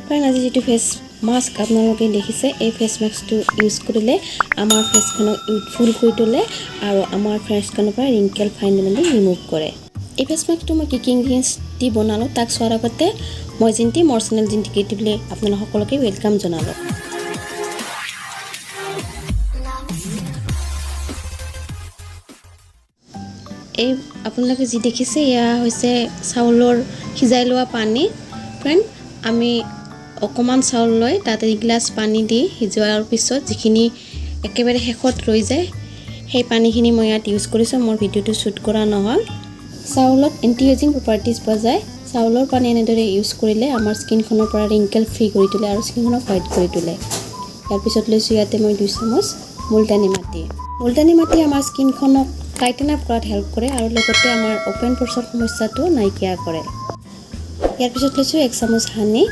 Friend, আজি যিটো face mask আপোনালোকে দেখিছে, এই ফেচ মাস্কটো ইউজ কৰিলে আমাৰ ফেচখনক ইউথফুল কৰি তোলে আৰু আমাৰ ফেচখনৰ পৰা ৰিংকেল ফাইনেলি ৰিমুভ কৰে। এই ফেচ মাস্কটো মই কি কি ইনগ্ৰিডিয়েণ্টছ দি বনালোঁ, তাক চোৱাৰ আগতে মই জিন্তি, মোৰ চেনেল জিন্তি ক্ৰিয়েটিভলৈ আপোনালোক সকলোকে welcome জনালোঁ। এই আপোনালোকে যি দেখিছে, এয়া হৈছে চাউলৰ সিজাই লোৱা পানী। ফ্ৰেণ্ড, আমি অকণমান চাউল লৈ তাত এগিলাচ পানী দি সিজোৱাৰ পিছত যিখিনি একেবাৰে শেষত ৰৈ যায়, সেই পানীখিনি মই ইয়াত ইউজ কৰিছোঁ। মোৰ ভিডিঅ'টো শ্বুট কৰা নহ'ল। চাউলত এণ্টি এজিং প্ৰপাৰ্টিজ পোৱা যায়। চাউলৰ পানী এনেদৰে ইউজ কৰিলে আমাৰ স্কিনখনৰ পৰা ৰিংকেল ফ্ৰী কৰি তোলে আৰু স্কিনখনক হোৱাইট কৰি তোলে। ইয়াৰ পিছত লৈছোঁ ইয়াতে মই 2 চামুচ মুলতানী মাটি। মুলতানী মাটি আমাৰ স্কিনখনক টাইটেন আপ কৰাত হেল্প কৰে আৰু লগতে আমাৰ অ'পেন প'ৰ্চৰ সমস্যাটো নাইকিয়া কৰে। ইয়াৰ পিছত লৈছোঁ 1 চামুচ হানি।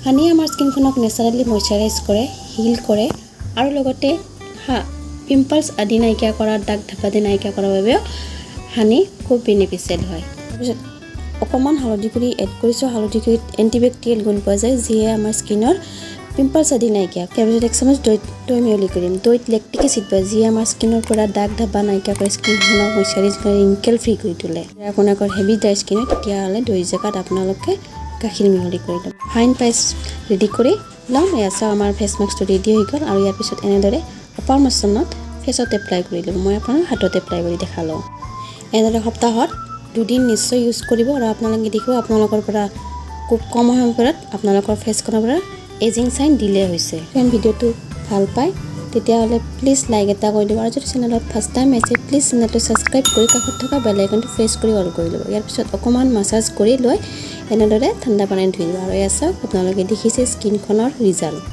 হানি আমাৰ স্কিনখনক নেচাৰেলি মইশ্চাৰাইজ কৰে, হিল কৰে আৰু লগতে পিম্পলছ আদি নাইকিয়া কৰা, দাগ ধব্বা আদি নাইকিয়া কৰাৰ বাবেও হানি খুব বেনিফিচিয়েল হয়। তাৰপিছত অকণমান হালধি গুড়ি এড কৰিছোঁ। হালধি গুড়িত এণ্টিবেক্টেৰিয়েল গুণ পোৱা যায়, যিয়ে আমাৰ স্কিনৰ পিম্পলছ আদি নাইকিয়া। তাৰপিছত 1 চামুচ দৈ মিহলি কৰিম। দৈত লেক্টিক এচিড পায়, যিয়ে আমাৰ স্কিনৰ পৰা দাগ ধব্বা নাইকিয়া কৰে, স্কিনখনক মইশ্চাৰাইজ কৰি ৰিংকেল ফ্ৰী কৰি তোলে। আপোনালোকৰ হেভি ড্ৰাই স্কিন হয়, তেতিয়াহ'লে দৈৰ জেগাত আপোনালোকে গাখীৰ মিহলি কৰি ল'ব। ফাইন পেষ্ট ৰেডি কৰি ল'ম। এয়া চাওক, আমাৰ ফেচ মাস্কটো ৰেডি হৈ গ'ল। আৰু ইয়াৰ পিছত এনেদৰে আপাৰ মোশ্যনত ফেচত এপ্লাই কৰি ল'ব। মই আপোনাক হাতত এপ্লাই কৰি দেখালোঁ। এনেদৰে সপ্তাহত দুদিন নিশ্চয় ইউজ কৰিব আৰু আপোনালোকে দেখিব, আপোনালোকৰ পৰা খুব কম সময়ৰ ভিতৰত আপোনালোকৰ ফেচখনৰ পৰা এজিং চাইন ডিলে হৈছে। ফ্ৰেণ্ড, ভিডিঅ'টো ভাল পায় তেতিয়াহ'লে প্লিজ লাইক এটা কৰি দিব আৰু যদি চেনেলত ফাৰ্ষ্ট টাইম আহিছে, প্লিজ চেনেলটো ছাবস্ক্ৰাইব কৰি কাষত থকা বেল আইকনটো প্ৰেছ কৰি অল কৰি ল'ব। ইয়াৰ পিছত অকণমান মাছাজ কৰি লৈ এনেদৰে ঠাণ্ডা পানীত ধুই দিব। আৰু এয়া চাওক, আপোনালোকে দেখিছে স্কিনখনৰ ৰিজাল্ট।